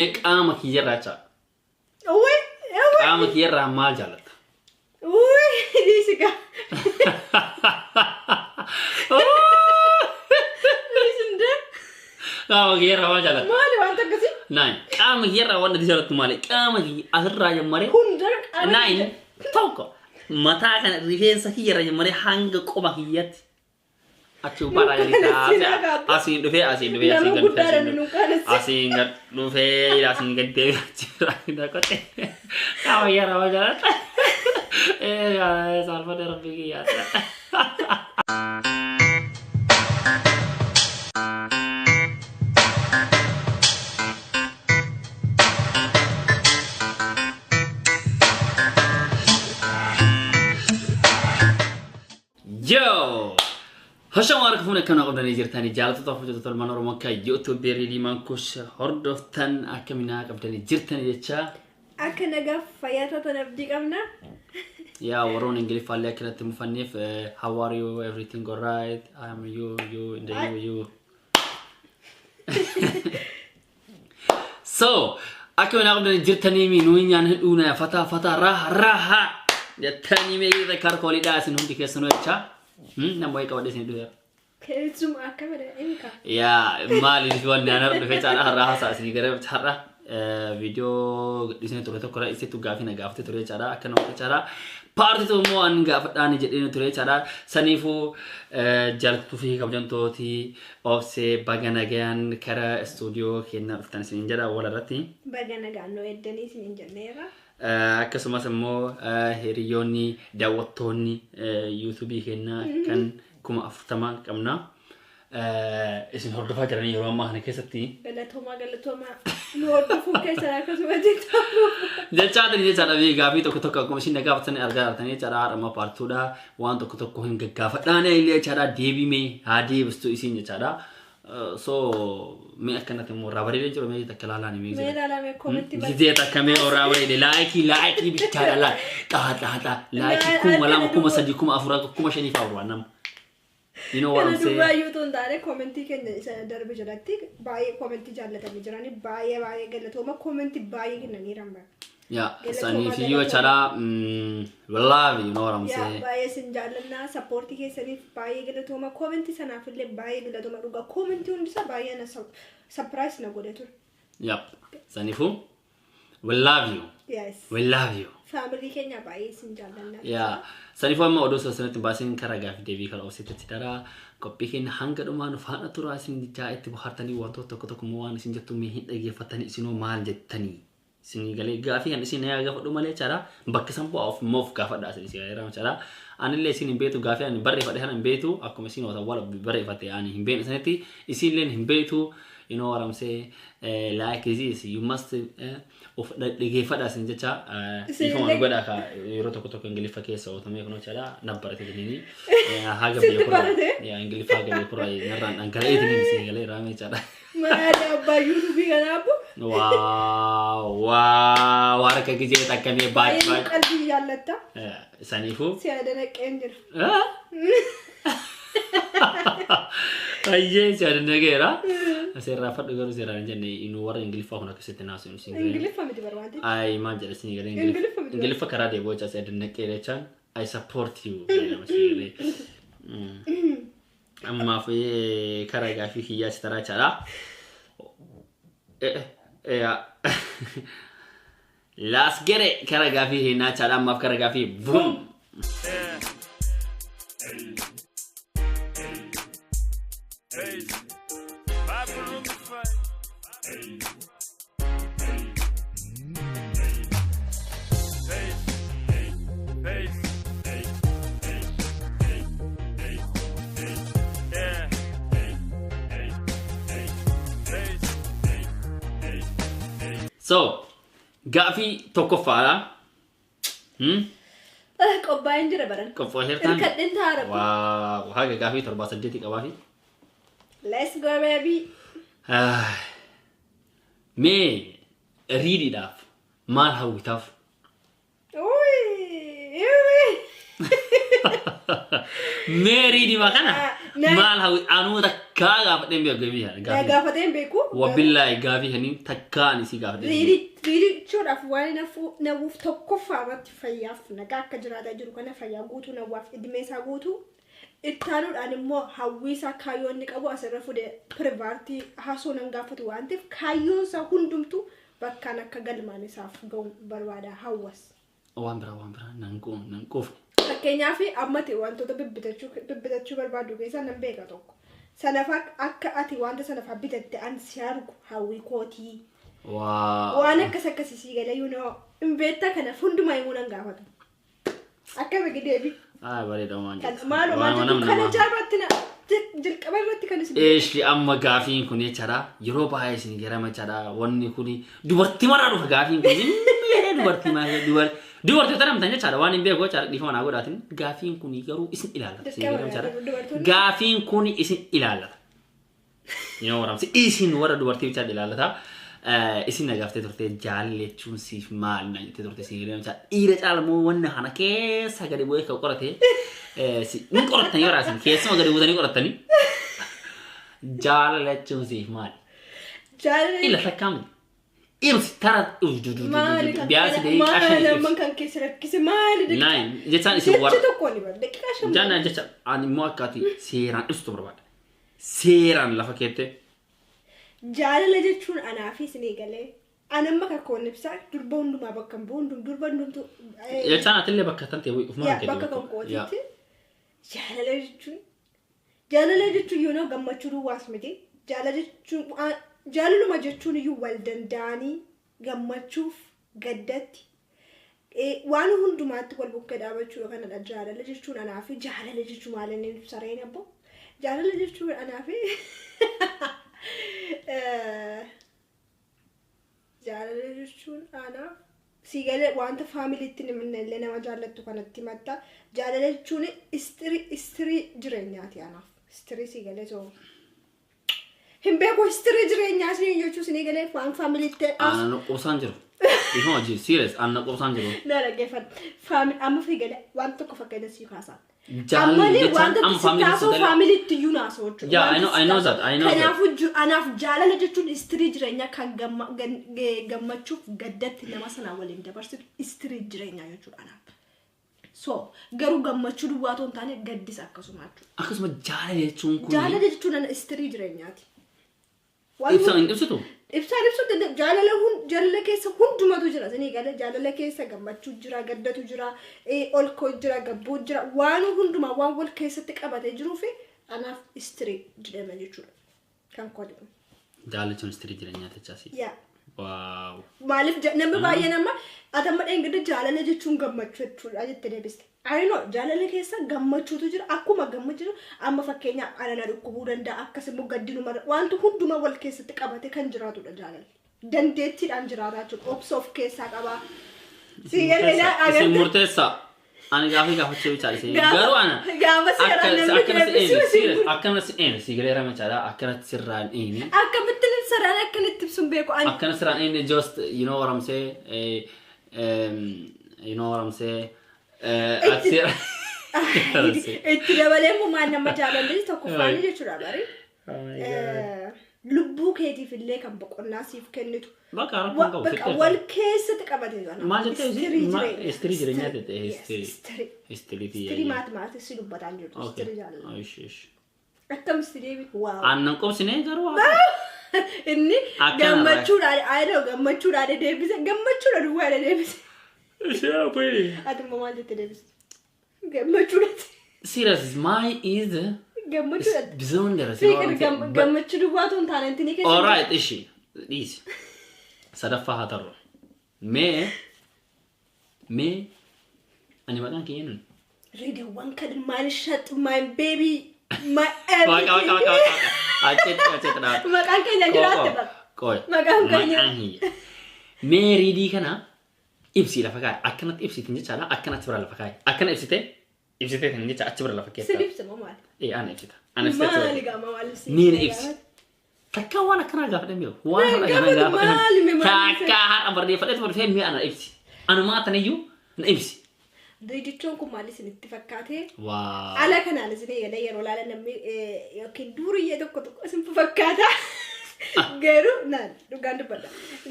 Qaama kiyyarraa jecha. Uwwi! Uwwi! Qaama kiyyarraa maal jaalatta? Uwwi! Dhiisi gaa. Dhiisi hundee. Qaama kiyyarraa maal jaalatta? Maali wanta akkasii? Nine. Qaama kiyyarraa waan ati jaalattu maali? Qaama kiyya asirraa jammaree. Hunda qaama Nine. Tokko. Mataa kana rifeensa kiyyarraa jammaree hanga qoma kiyyatti. Achi gubbaadhaa gadi kaasee asiin dhufee asiin dhufee asiin gad dhufee asiin gad dhufee asiin gad deebi'ee achirraa hin qote. Qaama yeroo jaalata. Saalfadhe rabbii kiyyaa. Yo! Hashama harka fuune akkana qabdanii jirtanii jaalattoota hojjettoota ilmaan Oromoo akka YouTube Riidii Kush hordoftan akkaminaa qabdanii jirtanii jecha. Akka nagaaf fayyaa taatan abdii qabna. Yaa warroon Ingiliffaallee akkanatti mufanneef, how are you, everything alright, I am you, you and you, you. So akkaminaa qabdanii jirtanii mi nuyi nyaanni dhuuna fataa fataa raha raha jettanii mee karkoolidhaa isin hundi keessanuu jecha. Nama wayii qabadhee isin dhufeera. Keessuma akka fedhe inka. Yaa, maaliif wanni ana dhufe caala har'a haasaa isinii gara har'a viidiyoo gadhiisnee ture tokko irra isitti gaafii na gaafate ture jechaadha, akka nama jechaadha. Paartii tokko immoo an gaafadhaan jedhee ture jechaadha. Saniifuu jaalattuu fi kabajamtooti Obsee, baga nagayaan kara istuudiyoo keenyaa dhuftan isiniin jedha wal irratti. Baga nagaan nu eddanii isiniin jenneerra. Akkasumas immoo hiriyoonni daawwattoonni yuutuubii keenyaa kan 40,000 qabna. Isin hordofaa jiranii yeroo ammaa kana keessatti. Galatoomaa, galatoomaa, nu hordofuu keessan akkasuma jecha. Jechaadha jechaadha gaafii tokko tokko akkuma isin gaafatanii argaa jirtanii jechaadha. Haadha amma paartuudha waan tokko tokko hin gaggaafadhaan illee jechaadha, deebimee haa deebistu isiin jechaadha. So mee akkanatti immoo irraa bareedee jiru mee takka ilaalaa ni Mee ilaalame koomentii. Gizee takka mee irraa bareede laayikii laayikii bichaadha laa xaa xaa xaa laayikii 2000, 3000, 4000, 5000 fa'aa barbaada nama. You know what Kana I'm saying? duwwaa utuu hin taane koomentii keenya isa darbe jalatti baay'ee koomentii jaallatanii jiranii, baay'ee baay'ee galatooma, koomentii baay'ee kennaniiran bara. Yeah, Galatooma, saniif iyyuu galatooma. jechaadha. We love you, you know what I'm Yaa saying? baay'ee isin jaallannaa, sappoortii keessaniif baay'ee galatooma, koomentii sanaaf illee baay'ee galatooma, dhugaa koomentii hundisaa baay'ee na surprise na godhe ture. Yep. Saniifuu we love you. Yes. We love you. Faamilii keenya baay'ee isin jaallannaa. Yeah. Saniifuu amma oduu sanatti baasin karaa gaafii deebii karaa obsiitti daraa qophii keenya hanga dhumaa nu faana turaa isin jechaa, itti bohaartanii wantoota tokko tokko immoo waan isin jettu mee hin dhageeffattanii, isinoo maal jettanii? Isin galee gaafii kan isin yaa gaafadhu malee jechaadha. Bakka isan bu'aa of immoo of gaafadha isin isin galee jechaadha. Anillee isin hin beektu, gaafii ani barreeffadhe kana hin beektu, akkuma isin wata wal barreeffate ani hin beekne sanitti isinillee hin beektu. You know what I'm saying? Like this, you must of dhageeffadha isin jecha. Ifama nu godha ka yeroo tokko tokko Ingiliffa keessa ootamee kun jechaadha na barate jedhanii haga Sitti biyya kurraa barate? Yaa, Ingiliffa haga biyya kurraa narraan dhangala'eetiin isin galee raamee jechaadha. Maali abbaa yuutuubii kanaafu? Waaw waaw, harka gizee takkamee baach Baay'ee baach. qalbii jaallatta. Saniifuu. Si adanaqeen jira. Baay'ee si adanaqeera. Seerraa fadhu garuu seeraan hin jenne, nu warra Ingiliffaa kun akkasitti naasu isin galee. Ingiliffa miti barbaade. Ay, maal jedha isin galee? Ingiliffa miti. Ingiliffa karaa deebi'oo jecha si adanaqeera jechaan I support you jedhama isin galee. Ammaaf karaa gaafii kiyyaa si taraa jechaadha. Let's get it! Karaa gaafii keenyaa jechaadha, ammaaf karaa gaafii boom! Hey, five room five. Hey, hey, hey, hey, hey, hey, hey, hey, hey, yeah. Hey, hey, hey, hey, hey, hey, hey. So, gaafii tokkoffaadha. Hmm? Qophaa'een jira baran. Qophoofteertaan? Hirkadheen taa'aa rabbi. Waaw, haga gaafii torbaa saddeeti qabaafi. Let's go, baby. Ah, mee riidiidhaaf maal hawwitaaf? Uy, uy. Meerii diimaa kana Na- maal hawwi anuu takkaa gaafadheen beeku gaafii kana Na gaafii. gaafatee hin beeku. Wabillaahi gaafii kaniin takkaa ani si gaafadhee hin beeku. Riidichuudhaaf waan nawuuf tokkoffaa irratti fayyaaf nagaa akka jiraataa jiru kana fayyaa guutuu nawwaaf idimee isaa guutuu ittaanuudhaan immoo hawwii isaa kaayyoo inni qabu asirra fude private haasoo nan gaafatu waan ta'eef kaayyoon isaa hundumtuu bakkaan akka galmaan isaaf ga'u barbaada hawwas. Waan biraa nan nan quufne. Fakkeenyaaf amma ta'e wantoota bibbitachuu barbaadu keessaa nan beeka tokko. Sanaaf akka ati wanta sanaaf bitatte an si argu hawwii kootii. Waa. Waan akkas akkasii sii galee hin beektaa kanaaf hundumaa himuu nan gaafatu. Akka beeki deebi. Ah, bareeda waan Kan jettu. maaloo maal Waan jedhu namni kana namaa- jaabaatti na jalqaba irratti kan isin. Eeshi, amma gaafiin kun jechaadha yeroo baay'ee isin garama jechaadha. Wanni kun dubartii maraa dhufa. Gaafiin kun jedhee dubartii maraa dubartii tanamtan jechaadha. Waan hin beeku jechaadha, dhiifama naa godhaatin. Gaafiin kun garuu isin ilaallata isin Dirqama garama jechaadha. dubartoonni. Gaafiin kun isin ilaallata yoo waramsi isin warra dubartii jechaadha ilaallata. Isin na gaaftee turte, jaalala jechuun siif maal na jettee turte. Isin garama jechaadha, dhiira caalmoo wanna kana keessa gadi bu'ee kan qorate ni qorattanii warra isin keessuma gadi buutanii qorattanii. Jaalala jechuun siif maali? Jaalala Ila takkaa miti. Ibsi tara maali kan biyaasi daqiiqaa maali 5 amma ibsi. kan keessa rakkise maali? Nine jechaan isin Jecha warra tokko ni bara daqiiqaa 5. Jaan jecha ani immoo akka ati seeraan ibsitu barbaada. Seeraan lafa keette. Jaalala jechuun anaa fi isinii galee. Ani amma kakkoon ibsaa durba hundumaa bakka hin bu'u durba hundumtuu. Jechaan atillee bakka tan ta'e ufuma Yaa, bakka kan kootitti jaalala jechuun yoo gammachuu duwwaas miti. Jaalala jechuun jaalaluma jechuun iyyuu wal danda'anii gammachuuf gaddatti waan hundumaatti wal bukkee dhaabachuu kanadha. Jaalala jechuun anaa fi jaalala jechuun maal inni ibsareen abbo, jaalala jechuun anaa fi jaalala jechuun anaaf si galee wanta familytti illee nama jaallattu kanatti himatta. Jaalala jechuun istirii jireenyaati anaaf. Istirii si galee soo hin beeku, istirii jireenyaa isin jechuu isinii galee waan familytti Aannan qubsaan jiru. Dhiifama hojii serious, aannan qubsaan jiru. Na dhaggeeffadhu. Family amma fi galee waan tokko fakkeenya sii kaasaa. Jaalala Ammalee jechaan wanta amma si family taasoo familytti iyyuu naasoo jechuudha. Yeah, I know- I know that, I know that. Kanaafuu anaaf jaalala jechuun istirii jireenyaa kan gammachuuf gaddatti nama sanaa waliin dabarsitu istirii jireenyaa jechuudha anaaf. So garuu gammachuu duwwaa otoo hin taane gaddis akkasuma jechuudha. Akkasuma jaalala jechuun kun Jaalala jechuun ana istirii jireenyaati. Ibsa hin ibsitu. Ibsaan ibsuu danda'u. Jaalala jaalala keessa hundumatu jira. Isinii gala jaalala keessa gammachuu jira, gaddatu jira, ol koo jira, gabbuu jira. Waan hundumaa waan wal keessatti qabatee jiruu fi anaaf istirii jedhama jechuudha. Kan koo jedhamu. Jaalala jechuun istirii jireenyaa jechaasi. Yaa. Wow. Maaliif namni baay'een amma ati amma dheengadda jaalala jechuun gammachuu jechuudha jettee deebiste. I know, jaalala keessa gammachuutu jira. Akkuma gammachuu amma fakkeenyaaf ana na dhukkubuu danda'a, akkas immoo gaddinuma wanti hundumaa wal keessatti qabate kan jiraatudha jaalalli. Dandeettiidhaan jiraataa jechuudha. Obsa of keessaa qaba. Si galee Isin murteessaa. Ani gaafii gaafachuu bichaadha isin. Garuu ana Gaafa seeraan namni akkanatti deebisuu eeni isin serious akkanatti eeni si galee ramachaadha akkanatti sirraan eeni. Akkamittiin ibsaraan akkanitti ibsuun beeku ani. Akkana sirraan eeni, just you know what I'm saying, you know what I'm saying, ati Itti dabalee immoo maal nama jaalalli tokkoffaanii jechuudha bari. Lubbuu keetiif illee kan boqonnaa siif kennitu. Bakka rakkoon qabu. Bakka wal keessatti qabatee jira. Maal jettee ishee? Istirii jireenya. Istirii jireenyaa jette, Yes, istirii. istirii. Istirii Istirii maati maati si dubbataan jirtu. Istirii jaalala. Ishi ishi. Akkam istirii wow. Aannan qobsine garuu Inni Akkana gammachuudhaan ayidoo gammachuudhaan deebise, gammachuudha duwwaadhaan deebise. Ishee abbee. Ati immoo maal jettee deebiste? Gammachuudhaan. Serious, my is Gammachuudhaan. Bizondera. Fiqir gammachuu duwwaa otoo hin taane intini keessa. Alright, ishi dhiisi. Sadaffaa haa ta'u. Mee ani maqaan kiyya nun. Reediyoowwan kan maal shat my baby my Waaqa waaqa waaqa waaqa. Achitti achitti dhaabata. Maqaan keenya jiraatte bara. Qoy. Maqaan keenya. Maqaan kiyya. Mee riidii kana ibsii lafa kaa'e. Akkanatti ibsitin jechaadha. Akkanatti bira lafa kaa'e. Akkana ibsite ibsitee kan jecha achi bira lafa Sin keessa. ibsa moo maali? Ee, ana ibsita. Ana ibsite achi Maali bira. gaama maali si? Ni na ibsi. Takka waan akkanaa gaafadhe mi'a. Waan Na haadha kanaa gaafatu gaafadhe. maali mee maali? Takka haadha barreeffadhe barreeffadhe mi'a ana ibsi. Anumaa tanayyuu na ibsi. Riidichoon kun maal isinitti fakkaate? Wow. Ala kanaan isin eegalee yeroo ilaalan namni yookiin duuriyyee tokko tokko isin fakkaata. Garuu naan dhugaan dubbadha.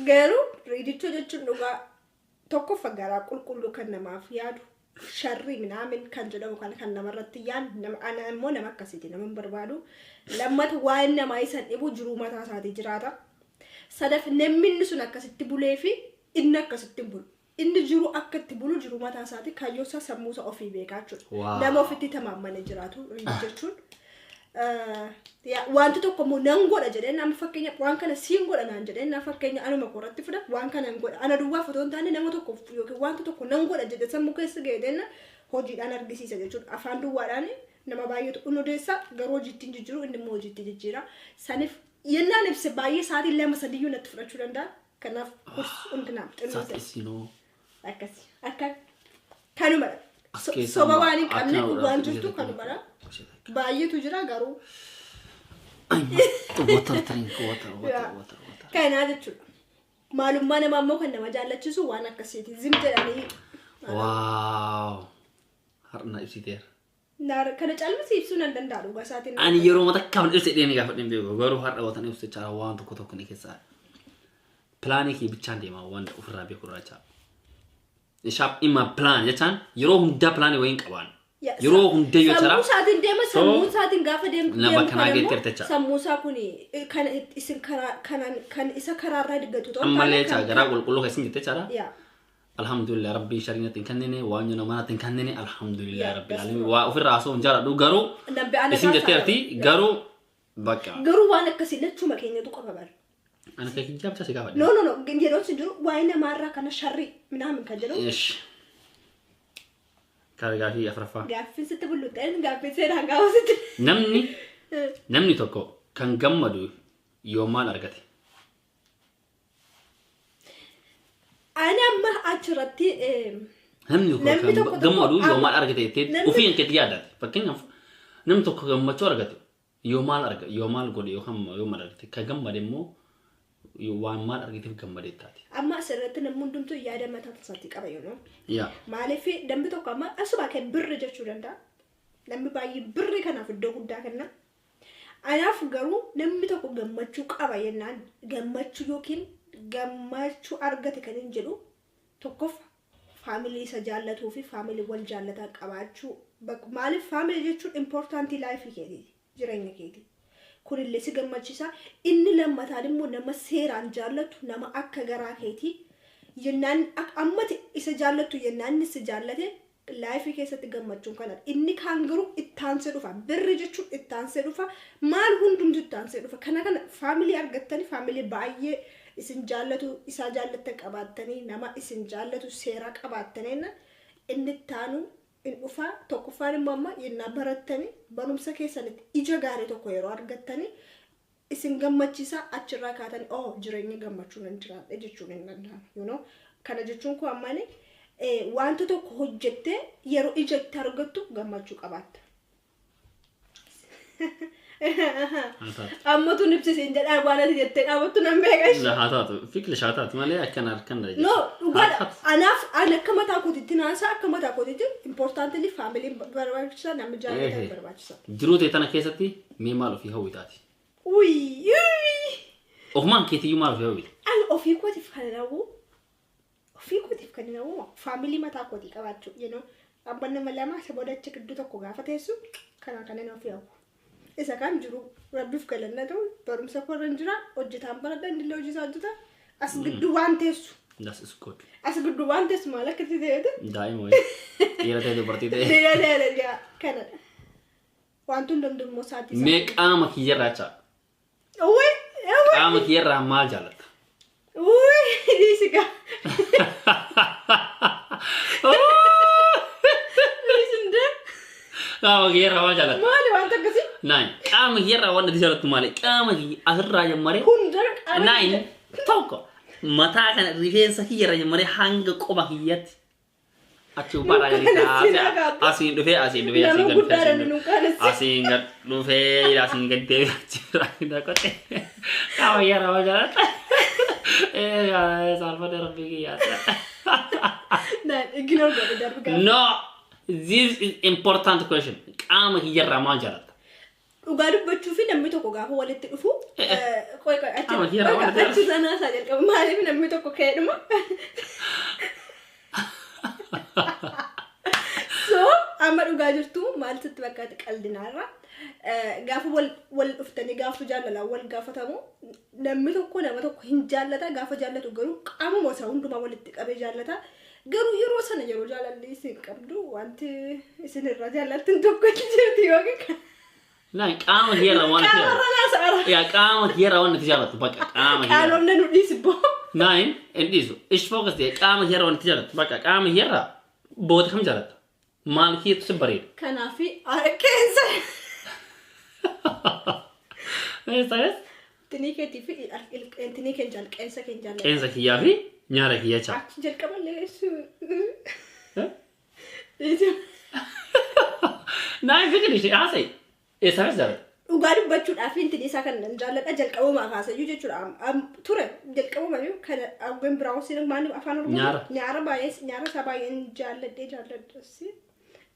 Garuu riidichoo jechuun dhugaa tokkoffaa garaa qulqulluu kan namaaf yaadu, sharrii minaamin kan jedhamu kan namarratti yaadu, nama ana immoo nama akkasiiti nama hin barbaadu. Lammata, waa'een namaa isan dhibu, jiruu mataa isaatii jiraata. Sadaf, namni inni sun akkasitti bulee fi inni akkasitti hin bulu. Inni jiru akka itti bulu jiru mataa isaati, kaayyoo isaa, sammuu isaa ofii beekaa jechuudha. Nama ofitti tamaammanee jiraatu riidii jechuun. Wanti tokko immoo nan godha jedhee, nama fakkeenya waan kana siin godha naan jedhee, nama fakkeenya anuma korratti fida, waan kana nan godha, ana duwwaaf otoo hin taane nama tokkoof yookiin wanta tokko nan godha jedhe sammuu keessa ga'ee hojiidhaan argisiisa jechuudha. Afaan duwwaadhaan nama baay'eetu inni odeessa, garuu hojiitti hin jijjiiru, inni immoo hojiitti jijjiira. Saniif yennaan ibse baay'ee sa'aatii 2 3yyuu natti fudhachuu danda'a. Kanaaf hundinaa xinnoo Isaas ta'e isinoo. Akkasi akka kanumadha. As keessaa Soba waan hin qabne akka dhugaan godhaa jirtu kanumadha. Baay'eetu jira garuu. Water, drink water, water, water, water. Kanaa jechuudha. Maalummaa namaa immoo kan nama jaallachiisu waan akkasiiti. Zim jedhanii. Wow. Har'a ibsiteera. Kana caalmasi ibsuu nan danda'a dhugaa isaatiin. Ani yeroo mata kam ibsa dhiyeen gaafa hin beeku, garuu har'a watan ibsu jecha waan tokko tokko ni keessaa. Pilaanii kee bichaan deema, waan ofirraa beeku irraa jecha. Ishaaf dhimma plan jechaan yeroo hundaa pilaanii wayiin qabaan. Yeroo hundayyuu Sammuu jechaadha. isaatiin deema, So, sammuu isaatiin gaafa deemu nama deemu kanaa kana immoo geetteerta jecha. sammuu isaa kun kan isin karaa kanan kan isa karaarraa diggatu ta'uu Ammallee jecha garaa qulqulluu keessin jette jechaadha. Yaa. Alhamdulillah, rabbiin shariinatti hin kennine, waan nama natti hin kennine, alhamdulillah Yeah, rabbil that's alamin. true. Waa ofirraa haasa'u hin jaaladhu, garuu Nambi ana isin gaafa jetteerti, garuu bakka. Garuu waan akkasii lachuma keenyatu qaba bara. Ani kan hijab si gaafadhe. No, no, no, yeroo si jiru waa'ee namaarraa kana sharrii minaamin kan jedhamu. Ish. Karaa gaafii afuraffaa. Gaaffiin sitti bulluxeen gaaffiin seeraan gaafa sitti. Namni tokko kan gammadu yoo maal argate? Ani amma achirratti Namni tokko Namni kan tokko tokko gammadu yoo maal argate jettee ofii keetti yaadate. Fakkeenyaaf, namni tokko gammachuu argate yoo maal argate, yoo maal godhe, yookaan yoo maal argate, kan gammade immoo yoo waan maal argateef gammadee taate. Amma asirratti namni hundumtuu yaada mataa isaatii qaba yoo. Yaa. Maaliif, namni tokko amma asuma kan birri jechuu danda'a. Namni baay'ee birri kanaaf iddoo guddaa kenna. Anaaf garuu namni tokko gammachuu qaba jennaan, gammachuu yookiin gammachuu argate kan hin jedhu, tokkoffaa family isa jaallatuu fi family wal jaallataa qabaachuu. Maaliif, family jechuun important life keetiiti, jireenya keeti. Kunillee si gammachiisa. Inni lammataan immoo nama seeraan jaallatu, nama akka garaa keetii jennaan ammati isa jaallattu jennaan inni si jaallate, life keessatti gammachuun kanadha. Inni kaan garuu ittaansee dhufa. Birri jechuun ittaansee dhufa. Maal, hundumtu ittaansee dhufa. Kana family argattanii, family baay'ee isin jaallatu, isaa jaallattan qabaattanii, nama isin jaallatu seeraa qabaattanii, inni ittaanu in dhufa. Tokkoffaan immoo amma yennaa barattanii barumsa keessanitti ija gaarii tokko yeroo argattanii isin gammachiisa, achirraa kaatanii oh, jireenya gammachuu nan jiraadhe jechuun hin danda'amu. Kana jechuun koo ammani wanta tokko hojjettee yeroo ija itti argattu gammachuu qabaatta. Haa taatu. Ammatu ibsisiin jedhaa, waan ati jettee dhaabattu nan beeka ishee. Haa taatu. Fikli haa taatu malee akkana harkan No, dhugaadha. Anaaf ani akka mataa kootiitti naansa, akka mataa kootiitti importantly familyn barbaachisaa, namni jaallatan barbaachisaa. Jiruu ta'e tana keessatti mee maal ofii hawwitaati? Uyi! Uyi! Ofumaan keetiyyuu maal ofii hawwita? Ani ofii kootiif kan hin hawwu, ofii kootiif kan hin hawwu, family mataa kootii qabaachuu, abbaan nama lama isa booda achi gidduu tokko gaafa teessu, kana kan inni ofii hawwu. Isa kan jiru rabbiif galanna ta'u, barumsa koorra hin jira, hojjetaan baradha, inni illee hojii isaa hojjeta, as gidduu waan teessu. That's is good. As gidduu waan teessu maal akka itti ta'eetu. Daa'ima wayii. Dhiira ta'e, dubartii ta'e. Dhiira kanadha. Wanti hundumtuu immoo sa'aatii isaa. Mee qaama kiyyarraa jecha. Uwwi! Uwwi! Qaama kiyyarraa maal jaalatta? Uwwi! Dhiisi gaa. Dhiisi hundee. Qaama kiyyarraa maal jaalatta? Maali wanta akkasii? Nine. Qaama kiyyarraa waan ati jaalattu maali? Qaama kiyya asirraa jammaree. Hunda qaama. Nine. Tokko. Mataa kana rifeensa kiyyarraa jammaree hanga qoba kiyyatti. Achi gubbaadhaa gadi Nuun kaasee asiin dhufee, asiin dhufee, asiin Nama gad dhufee, guddaadha asiin nu qaanessi. asiin gad dhufee, asiin gad deebi'ee, achirraa gad qote. Qaama kiyyarraa maal jaalatta? Saalfadhe rabbii kiyyaa. Naan ignore godhe darbu gaafa. No, this is important question. Qaama kiyyarraa maal jaalatta? Dhugaa dubbachuu fi namni tokko gaafa walitti dhufu qoy qoy achi Qaama kiyyarraa waan achi sanaa isaa jalqaba. Maaliif namni tokko ka'eedhuma? So amma dhugaa jirtu maal sitti fakkaate qaldinaarra gaafa wal wal dhuftanii gaafa jaalalaan wal gaafatamu, namni tokko nama tokko hin jaallata. Gaafa jaallatu garuu qaamuma isaa hundumaa walitti qabee jaallata. Garuu yeroo sana yeroo jaalalli isin qabdu wanti isin irra jaallattin tokko jirti yookiin Naan qaama kiyyarraa waan ati qaama jaallattu. irra naasa'ara. Yaa, qaama kiyyarraa waan ati jaallattu bakka qaama kiyyarraa. Qaanofne nu dhiisi boo. Naan hin dhiisu. Ish focus ta'e qaama kiyyarraa waan ati jaallattu bakka qaama kiyyarraa boota kam jaalatta? Maal kiyyatu si bareeda? Kanaafi qeensa. Eessa eessa? Tinii keetii fi tinii keenya jaal qeensa keenya jaalladha. Qeensa kiyyaa fi nyaara kiyya chaa. Achi jalqaballee Eh? Naan fikiri ishee haasa'e. Eessa eessa jaalatta? Dhugaa dubbachuudhaaf intinii isaa kan nan jaalladha jalqabumaa kaasayyuu jechuudha. Ture jalqabumayyuu kan awween biraawusiin maal afaan Oromoo Nyaara. Nyaara baay'ee nyaara isaa baay'een jaalladhee jaalladhasi.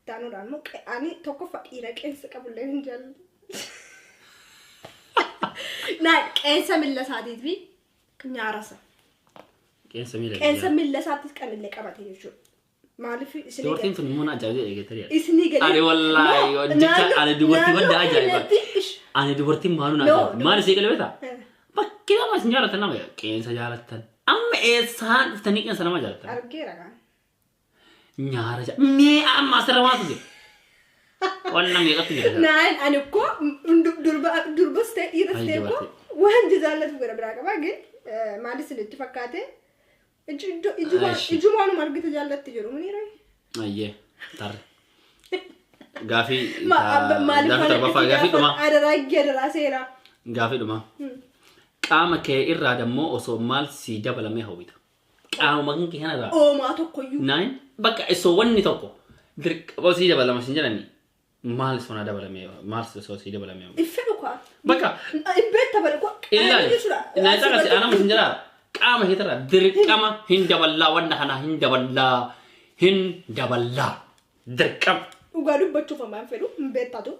Taanuudhaan immoo ani tokkoffaa dhiira qeensa qabullee hin jaalladhu. Naa qeensa miila isaatii fi nyaara isaa. Qeensa miila Qeensa kiyyaa. miila isaattis qanillee qabate jechuudha. Maaliif isinii Dubartiin tun immoo na ajaa'ibee eegatee isinii gadi. Ani wallaahi jecha ani dubartii wadda ajaa'iba. Ani dubartiin maaluu na No, ajaa'iba. Maal isii galbeeta? Eh. Bakki nama isin jaalatan nama qeensa jaalattan. Amma eessaan dhuftanii qeensa nama jaalattan? Argeera kaan. Nyaara jaa. Mee amma asirra maatu jira? Wanna meeqatu jira? Naan ani ko durba durbas ta'e dhiiras Ay, ta'e ko dubartii. waan jaallatu gara biraa qaba gin maal isinitti fakkaate Ashi. Ijumaanuma argite jaallatti jedhu miniire. Ayyee tarre. Gaafii Maaliif gaafii torbaffaa, gaafii dhumaa. Adaraa adaraa seeraa. Gaafii dhumaa. Qaama kee irraa dammoo osoo maal sii dabalamee hawwita? Qaama kan kee kanarraa. Oomaa tokkoyyuu. Naan bakka osoo wanni tokko dirqama sii dabalama siin jedhani maal osoo naa dabalamee, maal osoo sii dabalamee hawwita? Iffedhu kaa. Bakka Ibbeetta bale ko. ilaali. Naa caqasi anama siin jedhaa qaama keetirraa dirqama hin daballaa, wanna kana hin daballaa, hin daballaa dirqama. Dhugaa dubbachuuf ammaan fedhu hin beektatu.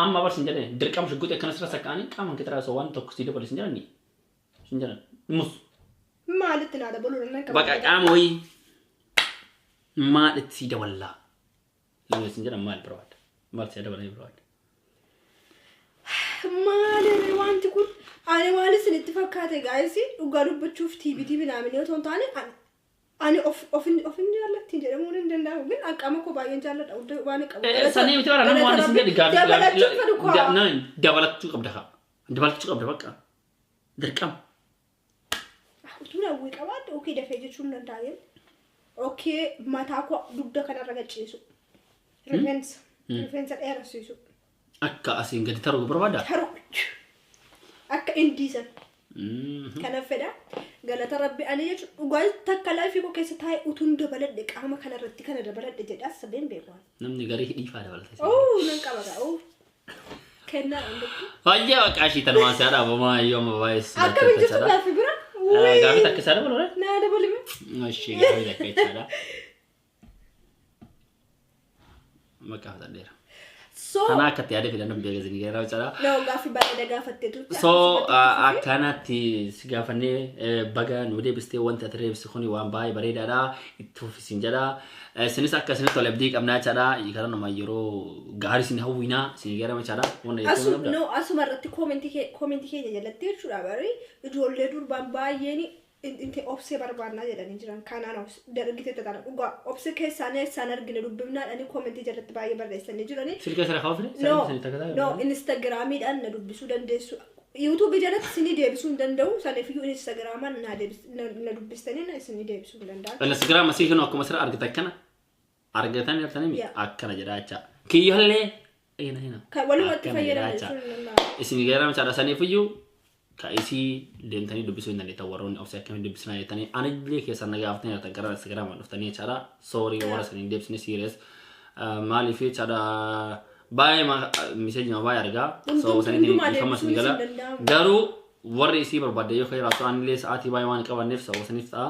Amma bar siin jedhani dirqama shugguxii akkana sirra sakka'anii qaama keetirraa osoo waan tokko sii dabalu siin jedhani siin jedhan mus. Maalitti naa dabaluu nan qaba. Bakka qaama wayii maal itti sii daballaa? Nama siin jedhan maal barbaada? Maal sii dabalanii barbaada? Maali wanti kun? Ani maal isinitti fakkaate guys? Dhugaa dubbachuuf tiibitii binaaminii otoo hin taane ani of ofin jaallattiin jedhamuun hin danda'amu. Gin qaama koo baay'een jaalladha hunda waan qabu. Sanii miti bara nama waan isin jedhi gaafii Dabalachuu fedhu koo. Dabalachuu qabda haa. Dabalachuu qabda bakka. Dirqama. Utuu hawwii qabaadhe okay dafee jechuun hin danda'amu. Okay, mataa koo dugda kanarra gachiisu. Rifeensa. Rifeensa dheeressiisu. Akka asiin gadi taruu barbaada? Taru. Akka indiisan. Kana fedha. Galata Rabbi ani jechuun dhugaa takka laafii koo keessa taa'e utuun dabaladhe qaama kanarratti kana dabaladhe jedhaa sadeen beeku. Namni garii hidhii faa dabalata. Oh, nan qaba gaa. Oh. Kennaa hundatti. Hojii waaqaa ishii tan waan si'aadha abamaa yoo amma baay'ee. Akkamiin jirtu gaaffii bira? Gaaffii takka isaa dabaluu ree? Naa dabalime. Ishii gaaffii takka jechaadha. Maqaa fudhadheera. So, Kana akkatti yaadee fidan namni beeksisni gara jechaadha. No, gaaffii bareeda gaafattee turte. So akkanatti si gaafannee baga nu deebistee. Wanti ati deebiste kuni waan baay'ee bareedaadha. Itti fufisiin jedha. Isinis akka isinitti tole abdii qabnaa jechaadha. Karaa nama yeroo gaarii isin hawwinaa isin gara jechaadha. Wanta jechuun Asuma qabda. no, asuma irratti koomentii keenya jalatti jechuudha bari ijoollee durbaan baay'een inti obsee barbaannaa jedhanii jiran. Kanaan dargite tana dhugaa obsee keessaan eessaan argine dubbifnaadhanii koomentii jalatti baay'ee barreessanii jiranii. Silkii asirra kaa'uu fide? No, no, Instagiraamiidhaan na dubbisuu dandeessu. Yuutuubii jalatti isinii deebisuu hin danda'u. Saniifiyyuu Instagraamaan na dubbistanii na isinii deebisuu hin danda'u. Instagram asii kan akkuma asirra argitan kana argatan jirtanii Yeah. akkana jedha jecha. Kiyyollee ina ina. Kan walumatti Akkana jedha fayyadaman jecha. jechuun hin danda'amu. Isin gara jechaadha. Saniifiyyuu ka isii deemtanii dubbisuu hin dandeettan. Warroonni obsee akkamiin dubbisnaa jettanii anillee keessan na gaafatanii jirtan gara Instagramaan dhuftanii jechaadha. Sorry warra saniin deebisne serious. Maaliif jechaadha baay'ee message baay'ee argaa. So saniitiin Hundumaa dhiifama isin deebisuunis gala. hin danda'amu. Garuu warri isii barbaadde yoo jiraatu anillee sa'aatii baay'ee waan qabanneef sababa saniif ta'a.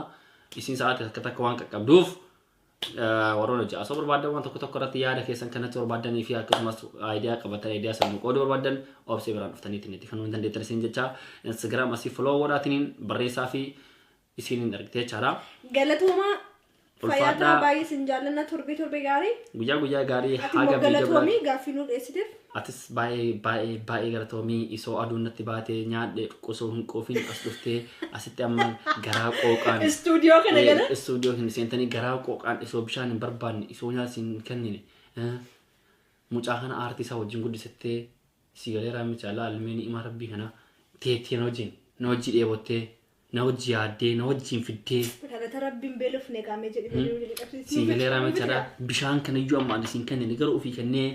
Isin sa'aatii takka takka waan qaqqabduuf Warroon hojii asoo barbaadan, waan tokko tokko irratti yaada keessan kanatti barbaadanii fi akkasumas idea qabatan, idea sana qooduu barbaadan, Obsee biraan dhuftaniitiin itti kan dandeettan isin jecha. Instagram asii follow godhaatiniin barreessaa fi isiniin argite jechaadha. Galatoomaa, fayyaa Ulfaadhaa. ta'a, baay'ee isin jaallanna, torbee torbee gaarii. Guyyaa guyyaa gaarii. Ati immoo Haga viidiyoo biraa. galatoomii gaaffii nuu dhiyeessiteef. Atis baay'ee baay'ee baay'ee galatoomii. Isoo aduun natti baatee nyaadhe osoo hin quufin as dhuftee, asitti amma garaa qooqaan Istuudiyoo kana gala. Istuudiyoo hin seentanii garaa qooqaan, isoo bishaan hin barbaanne, isoo nyaata hin kennine, mucaa kana aartii isaa wajjin guddisattee si galeeraa micha laalmee ni'ima rabbii kana teettee na wajjin, na wajjii dheebottee, na wajji yaaddee, na wajjin fiddee. Galata rabbiin beelofne qaamee jedhee jedhee qabsiisuu. Si galeeraa michaadha, bishaan kana iyyuu amma ani siin kennine garuu ofii kennee,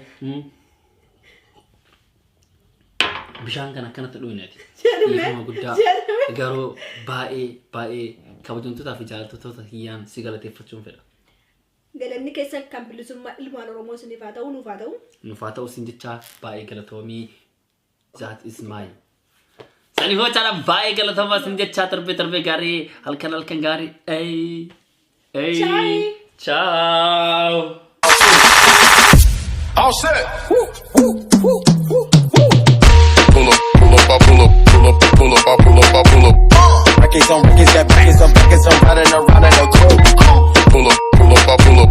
bishaan kana akkanatti dhuyneeti. Jedhame. Dhiifama guddaa. Jedhame. Garuu baay'ee baay'ee kabajamtootaa fi jaallattoota kiyyaan si galateeffachuun fedha. Galanni keessan kan bilisummaa ilmaan Oromoo isiniif haa ta'u, nuuf haa ta'u. Nuuf haa ta'u sin jecha, baay'ee galatoomii. That is mine. Saniif jechaadha, baay'ee galatoomaa sin jecha, torbee torbee gaarii, halkan halkan gaarii. Ay. Ay. Ciao. Ciao. All set. Woo, woo, woo, woo, woo. Pull up, pull up, I pull up, pull up, pull up, I pull up, I pull up. Records on records, got records on records, I'm riding around in a coupe. Pull up, pull up, I pull up.